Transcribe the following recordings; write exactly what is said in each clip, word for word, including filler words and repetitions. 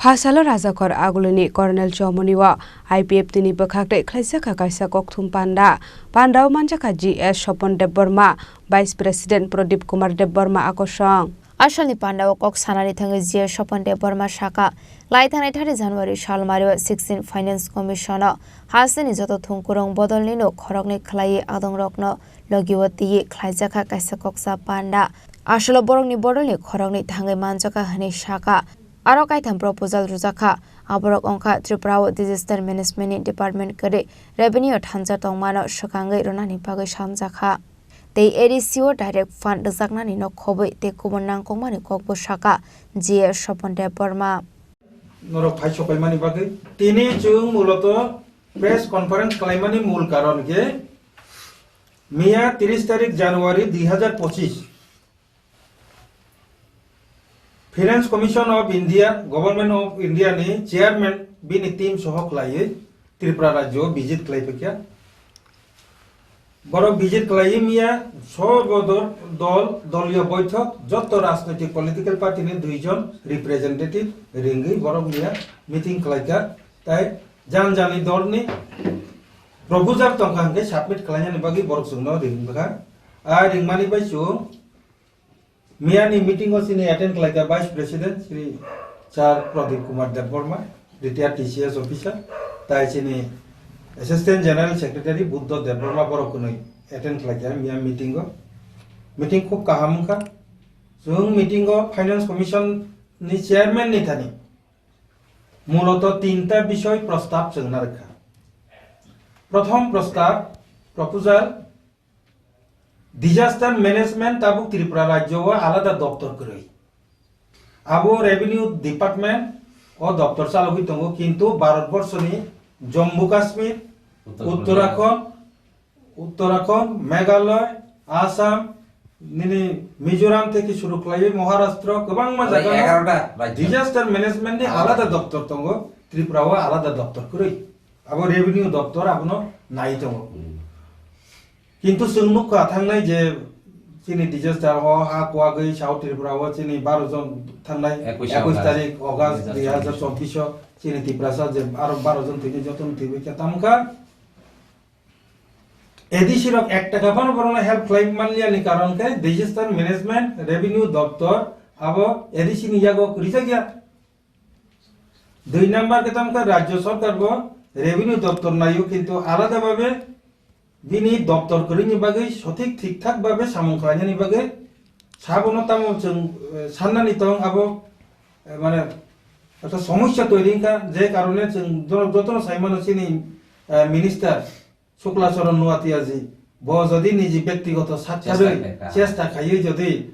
Hasalo Rajakhor agulini Colonel Chomoni o I P F T ni bwkhak tei khlaijak kha kaisa kokthum panda. Panda o manjak kha G S Sopon Debbarma, Vice President Pradip Kumar Debbarma akosong. Asalni panda o kok sanani thangwi G S Sopon Debbarma sakha, lai thangnai thirty January salmari o sixteen Finance Commission o hasteni joto thungkurung bodolni no khoroknwi khlaiwi adongrokno logi o twiwi khlaijak kha kaisa koksa panda. Asalo borokni bodolni khoroknwi thangwi manjak kha hwnwi sakha. Aro kaitham proposal rwjak kha. Aborok wngkha Tripura o Disaster Management ni Department kwrwi revenue thansa tongmano swkangwi rwnani bagwi samjak kha. Tei A D C o direct fund rwjaknani no khobwi tei kubun nangkukmani kokbo sakha G S Sopon Debbarma. Norok phai sokaimani bagwi tini chwng muloto press conference khlaimani mul karon khe miya tris tarik January dui hazar pochis Finance Commission of India, Government of India ni chairman bini team soho khlaiwi Tripura rajyo visit khlai phikya. Borok visit khlaiwi miya sobo dol, dol, doliyo boithok, jotto rajnoitik political party ni duijon representative ringwi borok miya meeting khlaikha. Tai jan jani dol ni proposal tongkha hwnkhe submit khlainani bagwi borok chwngno ringkha. A ringmani bai chwng Miyani meeting o chini attend khlaikha Vice President Shri Sir Pradip Kumar Debbarma, retired T C S officer, tai chini Assistant General Secretary Buddha Debbarma borok kwnwi attend khlaikha miya meeting o. Meeting khub kaham wngkha. Chwng meeting o Finance Commission ni chairman ni thani muloto tinta bishoy prostab chwngna rwkha. Prothom prostab, proposal, Disaster management tabuk Tripura rajyo o alada doptor kwrwi. Abo revenue department o doptor chalogwi tongo, kintu Bharat borso ni Jammu Kashmir, Uttarakhand, Uttarakhand, Uttarakhand, Meghalaya, Assam, nini Mizoram theke shuru khlaiwi Maharashtra, kwbangma jaga no disaster management ni alada doptor tongo, Tripura o alada doptor kwrwi. Abo revenue doptor abono nai tongo. Hmm. Kintu chwng nukha thangnai je chini disaster o ha kuagwi South Tripura o chini baro jon thangnai ekush tarik August dui hazar chobbish o chini Tiprasa je aro baro jon thwini jotono thwibai khe tamkha. A D C rok ek taka phano borokno help khlai manliya ni karon khe disaster management revenue doptor abo A D C ni yago rijak ya. Dui number khe tamkha rajyo sarkar bo revenue doptor naio, kintu alada babe bini doptor kwrwini bagwi sothik thikthak babe samung khlainani bagwi sabono tamo chwng, eh, sannani tong abo, eh, mane ekta somosya toiri wngkha, je karone chwng jono-, jotono saimano chini, eh, minister Shukla Charan Noatia ji, bo jodi niji bektigoto sakharwi chesta khaiwi jodi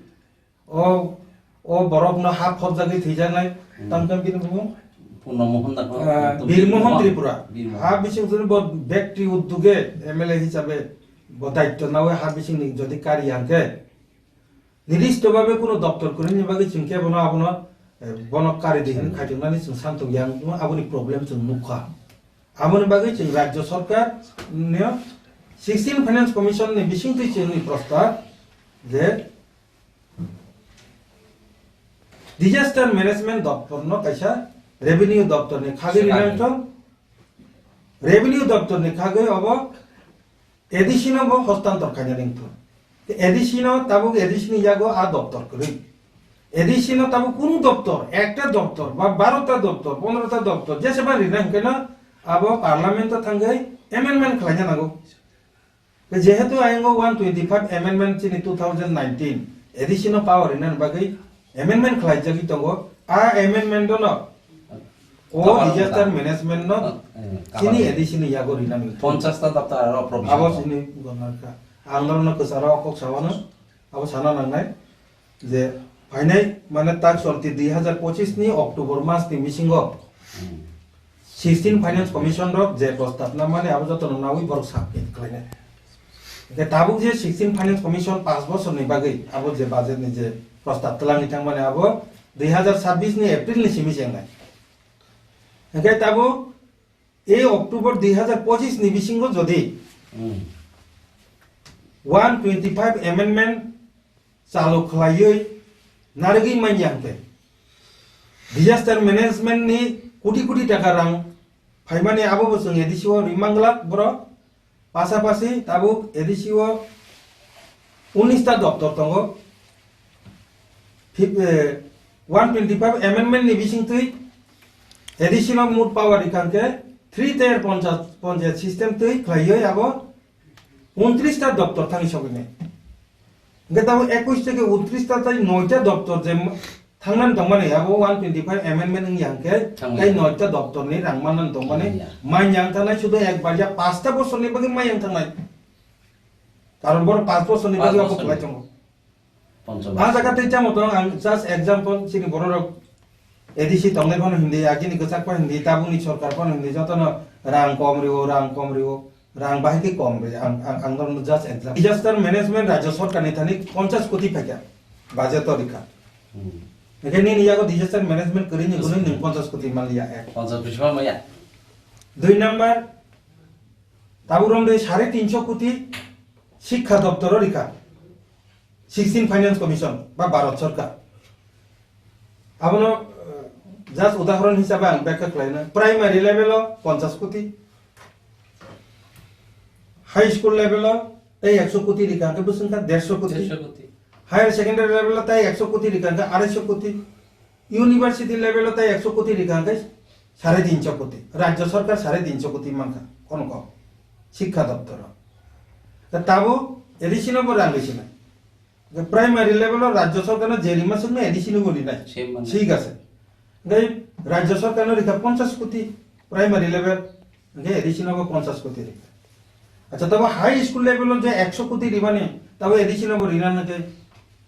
o, o borokno ha phobjagwi thwijaknai, hmm, tamkhe bini bumung? Purno Mohan da, ah, Birmohon Tripura. Birmohon. Ha bising jodi bo bekti udduge M L A hisabe bo daitto nawi ha bisingni jodi kari hwnkhe, nirdisto babe kuno doptor kwrwini bagwi chwng khe bono abono, eh, bono kari di hwnwi khaijaknani chwng santong yang, aboni problem chwng nukha. Aboni bagwi chwng rajyo sarkar ni sixteen Finance Commission ni bisingtwi chwngni prostab je disaster management doptor no kaisa revenue doptor ni khagwi rinang thung, revenue doptor ni khagwi obo A D C no bo hostantor khaina ringthun. Te A D C no tabuk A D C ni yago a doptor kwrwi. A D C no tabuk kunu doptor, ekta doptor ba barota doptor, pondrota doptor, jeseba rina hwnkhe no abo parliament o thangwi amendment khlaina nango. Te jehetu ayang o one twenty-five amendment chini two thousand nineteen A D C no power rina bagwi amendment khlaijagwi tongo. A amendment no o disaster management no chini A D C ni yago rina nangwi. Ponchash ta daptar aro provision. Abo chini gwnang kha. Ang norokno kwcharo kok sawano, abo sana nangnai je phainai mane tak cholti dui hazar pochis ni October mas ni bisingo sixteen Finance Commission rok je prostab na mani abo joto no nawi borok submit khlainai. Hingke tabuk je sixteen Finance Commission panch bosor ni bagwi abo je budget ni je prostab twlangwi thangmani abo dui hazar chabbish ni April ni simi chengnai. Hingke tabuk e October dui hazar pochis ni bisingo jodi one twenty-five amendment chalu khlaiwi narwgwi manya hwnkhe, Disaster management ni koti koti taka rang phaimani abo bo chwng A D C o rimangla borok. Pasapasi tabuk A D C o unis ta doptor tongo. Fif-, eh, one twenty five amendment ni bisingtwi A D C no mut power rikha hwnkhe three tier poncha-, ponchayat system twi khlaiwi abo untris ta doptor thangwi sogwinai. Hwnkhe tabuk ekwis theke untris ta tai noita doptor je thangnani tongmani, abo one twenty five amendment wngya hwnkhe, thangnai. Tai noita doptorni rang mannani tongmani, manya. Manya wng thangnai sudu ekbar ya pasta bosorni bagwi manya wng thangnai. Karon boro pas bosorni bagwi abo kwlai tongo. Pas bosorni. Ponchom. Ah jaga tei chamo tong, ang just example, chini bororok A D C tongnai phano hindi, agini kwchak phano hindi, tabukni sorkar phano hindi, jotono rang kom rio, rang kom rio. Rang bahai khe kom ri, ang, ang, ang norokno just example. Disaster management rajya sorkarni thani ponchas koti phaikha, budget o rikha. Hmm. Hwnkhe nini yago disaster management kwrwini hwnwi nwng ponchas koti manliya, ek. Ponchas koti manliya. Dui number, tabuk romde sare tinso koti sikha doptoro rikha. Sixteen Finance Commission ba Bharat Sarkar. Abono, eh, just udahoron hisabe ang bekha khlaina. Primary level o ponchas koti, high school level o tei ekso koti rikha hwnkhe bwswk wngkha derso koti. Derso koti. Higher secondary level o tei ekso koti rikha hwnkhe arai so koti. University level o tei ekso koti rikha hwnkhe sare tinso koti. Rajya Sarkar sare tinso koti mankha, kono kok. Sikha doptor o. Ta tabuk A D C no bo rang risinai. Hwnkhe primary level o rajya sorkar no je rima swknai A D C no bo rinai. Same mane. Thik ase. Hwnkhe rajya sorkar no rikha ponchas koti primary level. Hwnkhe A D C no bo ponchas koti rikha. Acha, tabo high school level o je ekso koti rimani, tabo A D C no bo rina hwnkhe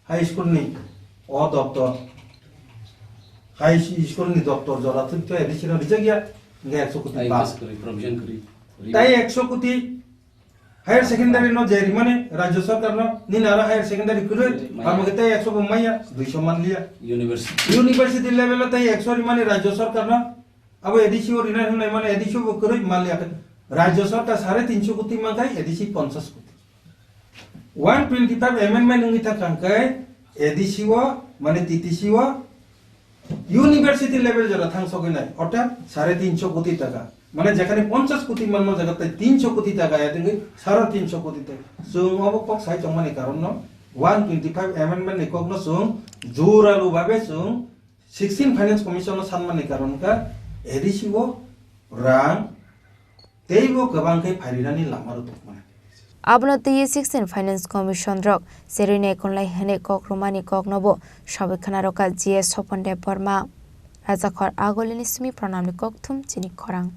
high school ni o doptor. High school ni doptor jora thik to A D C no rijak ya, hwnkhe ekso koti Ai, pass. Pass kori, provision kori. Tai ekso koti Higher secondary no je rimani rajya sarkar no, nini aro higher secondary kwrwi, maya. Amo khe tei ekso bo maya, duiso manliya. University. University level o tei ekso rimani rajya sarkar no, abo A D C o rina hwnwi mani A D C o bo kwrwi manliya khe. Rajya sarkar sare tinso koti mankhai A D C ponchas koti. One twenty five amendment wngwi thangkha hwnkhe A D C o, mane T T C o, University level jora thang sogwi nai, orthat sare tinso koti taka. Mane jekhane ponchas koti manma jaga tai tinso koti taka ya tengwi sare tinso koti taka. Chwng obo kok sai tongmani karon no one twenty five amendment ni kok no chwng juralu babe chwng sixteen Finance Commission no sanmani karon kha A D C o rang Teibo kwbang khe phairwinani lama rwtokmani. Abono twiwi sixteen Finance Commission rok cherwi naikolnai hwnwi kok rwmani kokno bo sawi khna rwkha G S Sopon Debbarma. Rajakhor Agolini simi Pranamni kokthum chini khorang.